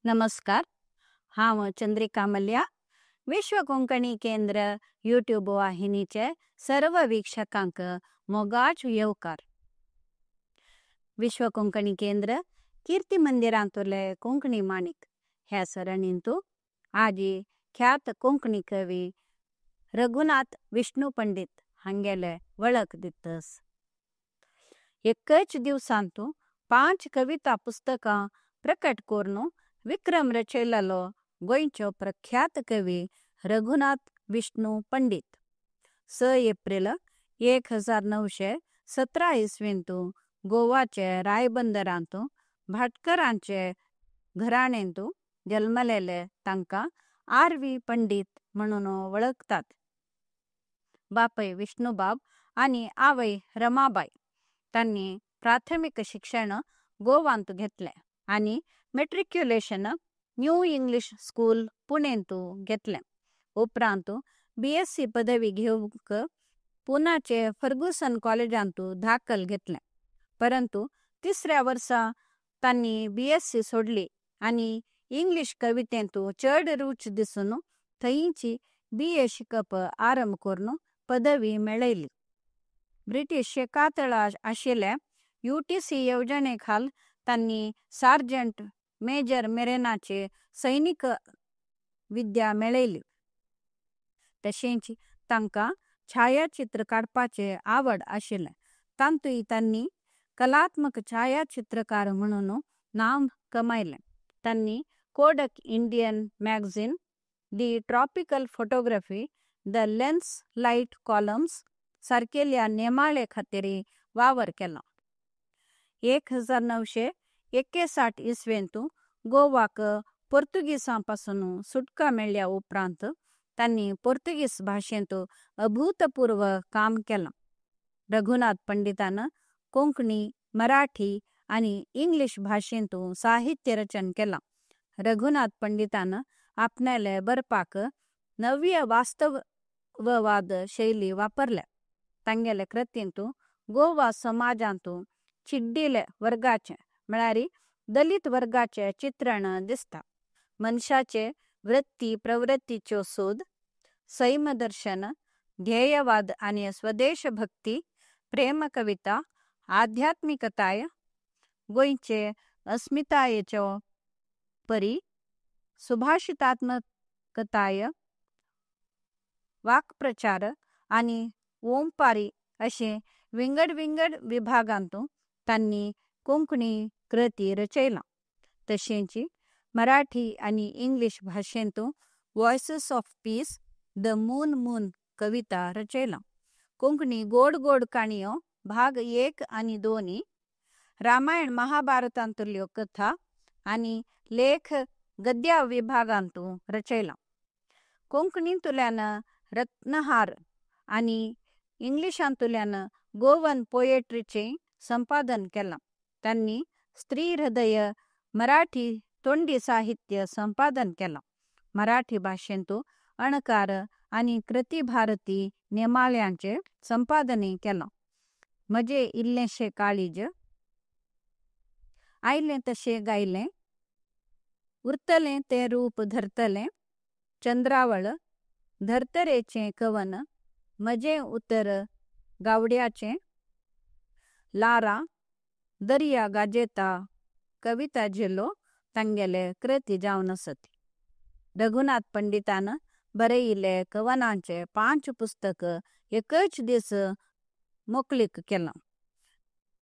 नमस्कार, हांव चंद्रिका मल्या, विश्व कोंकणी केंद्र यूट्यूब वाहिनीचे सर्व वीक्षकांक मोगाच येवकार। विश्व कोंकणी केंद्र कीर्ती मंदिरांतुले कोंकणी माणिक ह्या सरणींतु आजी ख्यात कोंकणी कवी रघुनाथ विष्णु पंडित हांगेले वळख दितस। एकच दिवसांतु 5 कविता पुस्तकां प्रकट करून विक्रम रचयिल्लो गोंयचो प्रख्यात कवी रघुनाथ विष्णु पंडित 6 एप्रिल 1917 इसवींतु गोवाचे रायबंदरांतु भाटकरांचे घराणेंतु जन्मलेले तांकां आर व्ही पंडित म्हणून वळखतात। बापय विष्णुबाब आनी आवय रमाबाई तांणी प्राथमिक शिक्षण गोवांतु घेतले आनी मेट्रिक्युलेशन न्यू इंग्लिश स्कूल पुणेंतु घेतले। उपरांत बीएससी पदवी घेवंक पुनाचे फर्गुसन कॉलेजांतु दाखल घेतले, परंतु तिसऱ्या वर्सा तांणी बीएससी सोडली आनी इंग्लिश कवितेंतु चड रूच दिसून थंयची बीए शिकप आरंभ करून पदवी मेळयली। ब्रिटीश शेकातळा आशिल्ले यूटीसी येवजणे खाल तांणी सार्जंट मेजर मेरेनाचे सैनिक विद्या मेळयली। तशेंच तांकां छायाचित्र काडपाचे आवड आशिल्लें, तांतूय तांणी कलात्मक छायाचित्रकार म्हणून नाम कमायलें। तांणी Kodak Indian magazine, the tropical photography, the lens light columns सारकेल्या नेमाळे खातीर वावर केलो। 1961 इसवेंतु गोवाक पोर्तुगीसां पासून सुटका मेळ्ळ्या उपरांत तांणी पोर्तुगीज भाशेंत अभूतपूर्व काम केलां। रघुनाथ पंडितान कोंकणी, मराठी आनी इंग्लिश भाशेंत साहित्य रचन केलां। रघुनाथ पंडितान आपणाले बरपाक नव्य वास्तववाद शैली वापरल्या। तांगेले कृतींतु गोवा समाजांतु चिड्डिले वर्गाचे म्हळ्यार दलित वर्गाचे चित्रण दिसता। मनशाचे वृत्ती प्रवृत्तीचो सोद, सैमदर्शन, ध्येयवाद आनी स्वदेशभक्ती, प्रेम कविता, आध्यात्मिकताय, गोंयचे अस्मितायेचो परी, सुभाषितात्मकताय, वाक्प्रचार आनी ओंपारी अशे विंगड विंगड विभागांतु तांणी कोंकणी कृती रचयला। तशेंच मराठी आनी इंग्लिश भाशेंतु voices of peace, the moon moon कविता रचयला। कोंकणी गोड गोड काणयो भाग 1 आनी 2, रामायण महाभारतांतल्यो कथा आनी लेख गद्या विभागांतु रचयला। कोंकणींतल्यान रत्नहार आनी इंग्लिशांतल्यान गोवन पोएट्रीचें संपादन केलां। तांणी स्त्री हृदय मराठी तोंडी साहित्य संपादन केलां। मराठी भाशेंतु अणकार आनी कृती भारती नेमाळ्यांचे संपादन केलां। म्हजें इल्लेंशें काळीज, आयलें तशें गायलें, उरतलें तें रूप धरतलें, चंद्रावळ, धर्तरेचें कवन, म्हजें उतर गावड्याचें, लारा, दर्या गाजेता कविता झेलो तांगेले कृती जावन आसत। रघुनाथ पंडितान बरयिल्ले कवनांचे 5 पुस्तक एकच दीस मोकळीक केलां।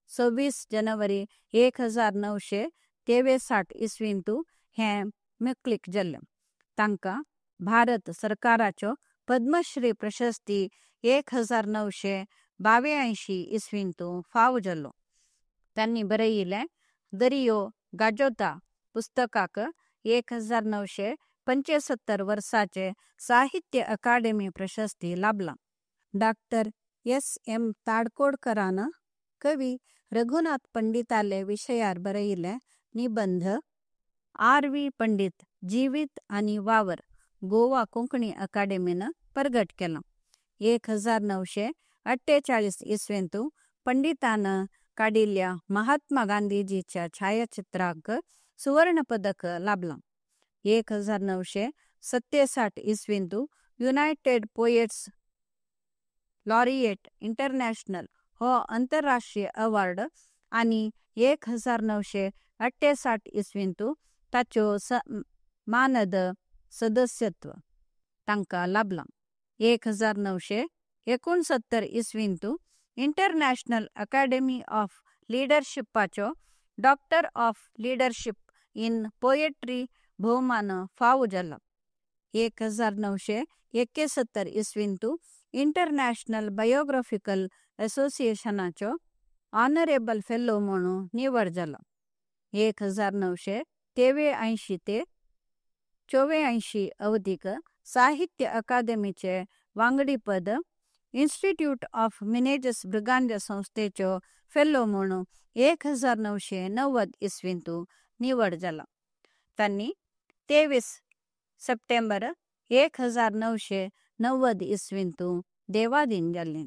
26 जनवरी 1963 इसवींतु हें मोकळीक जाल्लें। तांकां भारत सरकाराचो पद्मश्री प्रशस्ती 1982 इसवींतु फाव जालो। तांणी बरयिल्लें दर्यो गाजोता पुस्तकाक 1975 वर्साचे साहित्य अकादेमी प्रशस्ती लाभला। डॉक्टर एस एम ताडकोडकरान कवी रघुनाथ पंडिताले विशयार बरयिल्ले निबंध आर व्ही पंडित जीवित आनी वावर गोवा कोंकणी अकादेमीन प्रगट केलां। 1948 इसवेंतु पंडितान काडिल्ल्या महात्मा गांधीजीच्या छायाचित्राक सुवर्ण पदक लाभलां. 1967 इसवींतु युनायटेड पोएट्स लॉरिएट इंटरनॅशनल हो आंतरराष्ट्रीय अवॉर्ड आनी 1968 इसवींतु ताचो मानद सदस्यत्व तांकां लाभलां. 1969 इसवींतु इंटरनॅशनल अकादेमी ऑफ लीडरशिपाचो doctor of leadership in poetry भोवमान फावो जाला. 1971 इसवींतु इंटरनॅशनल बायोग्राफिकल असोसिएशनाचो ऑनरेबल फेलो म्हूण निवड जाला. 1983 ते 84 अवधीक साहित्य अकादेमीचे वांगडीपद, इन्स्टिट्यूट ऑफ मिनेझीस ब्रिगांजा संस्थेचो फेलो म्हूण 1990 इसवींतु निवड जाला. तांणी 23 सप्टेंबर 1990 इसवींतु देवाधीन जाल्ले.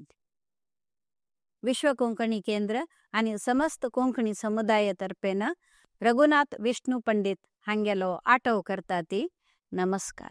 विश्व कोंकणी केंद्र आनी समस्त कोंकणी समुदाय तर्फेन रघुनाथ विष्णु पंडित हांगेलो आठव करता ती. नमस्कार.